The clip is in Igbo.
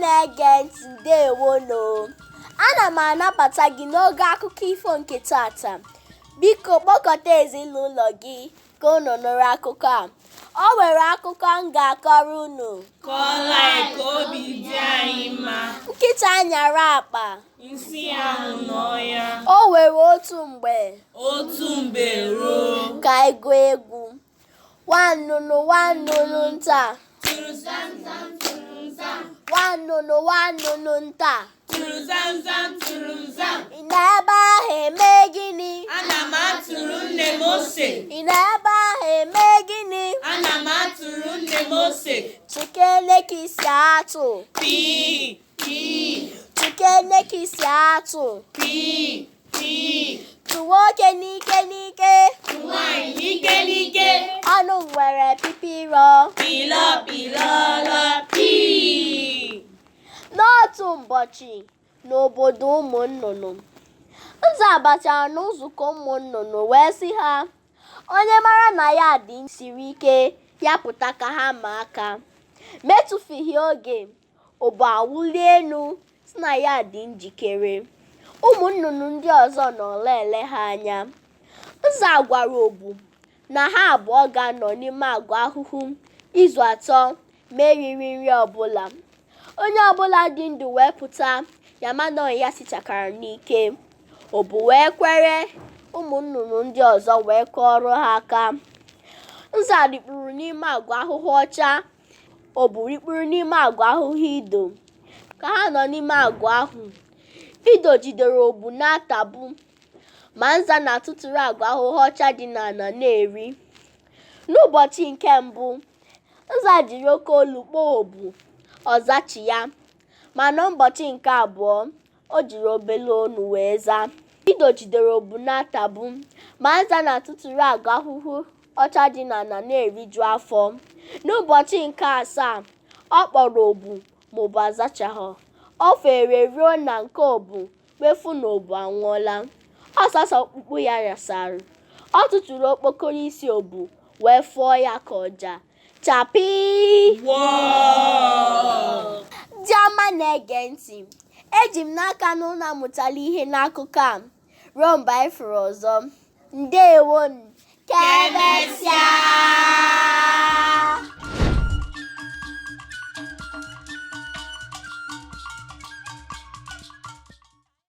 Na-ege ntị, ndewonu. Ana m anabata gị n'oge akụkọ ifo nke tata. Biko kpọkọta ezinụlọ gị ka unu nụrụ akụkọ a. O nwere akụkọ m ga-akọrọ unu. Kọọla anyị ka obi dị anyị mma. Nkịta nyara akpa. Nsị ahụ n'ọhịa. O nwere otu mgbe. Otu mgbe ruo. Ka anyị gụọ egwu. Nwa nnụnụ, nwa nnụnụ nta. Tụrụ zamzam tụrụ nzam. Nwa nnụnụ, nwa nnụnụ nta. Tụrụ zamzam tụrụ nzam. Ị nọ ebe ahụ eme gịnị? Ana m atụrụ nne m ose. Ị nọ ebe ahụ eme gịnị? Ana m atụrụ nne m ose. Chikene ka isi atụ. Pii pii. Chikene ka isi atụ. Pii pii. Tụ nwoke n'ike n'ike. Tụ nwaanyị n'ike n'ike. Ọnụ nwere pipirọ. Pịlọ pịlọlọ pii. N'otu ụbọchị n'obodo ụmụ nnụnụ, Nza batara na nzukọ ụmụ nnụnụ wee sị ha, onye mara na ya dị siri ike ya pụta ka ha maa aka. Metụfughị oge, Obu awụlie elu sị na ya dị njikere. Ụmụ nnụnụ ndị ọzọ nọ na-ele ha anya. Nza gwara Obu na ha abụọ ga-anọ n'ime agụ ahụhụ izu 3 ma erighị nri ọbụla. Onye ọbụla dị ndụ wee pụta ya ma na ya sichakara n'ike. Obu wee kwere, ụmụ nnụnụ ndị ọzọ wee kụọrọ ha aka. Nza rikpuru n'ime agụ ahụhụ ọcha, Obu rikpuru n'ime agụ ahụhụ ido. Ka ha nọ n'ime agụ ahụ, ido jidere Obu na-atagbu, ma Nza na-atụtụrụ agụ ahụhụ ọcha dị n'ala na-eri. N'ụbọchị nke mbụ, Nza jiri oke olu kpọọ Obu, ọ zachi ya. Ma n'ụbọchị nke abụọ, o jiri obele olu wee zaa. Ido jidere Obu na-atagbu, ma Nza na-atụtụrụ agụ ahụhụ ọcha dị n'ala na-eriju afọ. N'ụbọchị nke asaa, ọ kpọrọ Obu ma Obu azachaghị. O fere ruo na nke Obu wee fụ na Obu anwụọla. Ọ sọsọ ọkpụkpụ ya rasara. Ọ tụtụrụ okpokoro isi Obu wee fụọ ya ka ọja. Chapii! Wọọ! Ndị ọma na-ege ntị, eji m n'aka na unu amụtala ihe n'akụkọ a. Ruo mgbe anyị fụrụ ọzọ. Ndewonu. Ka emesịa!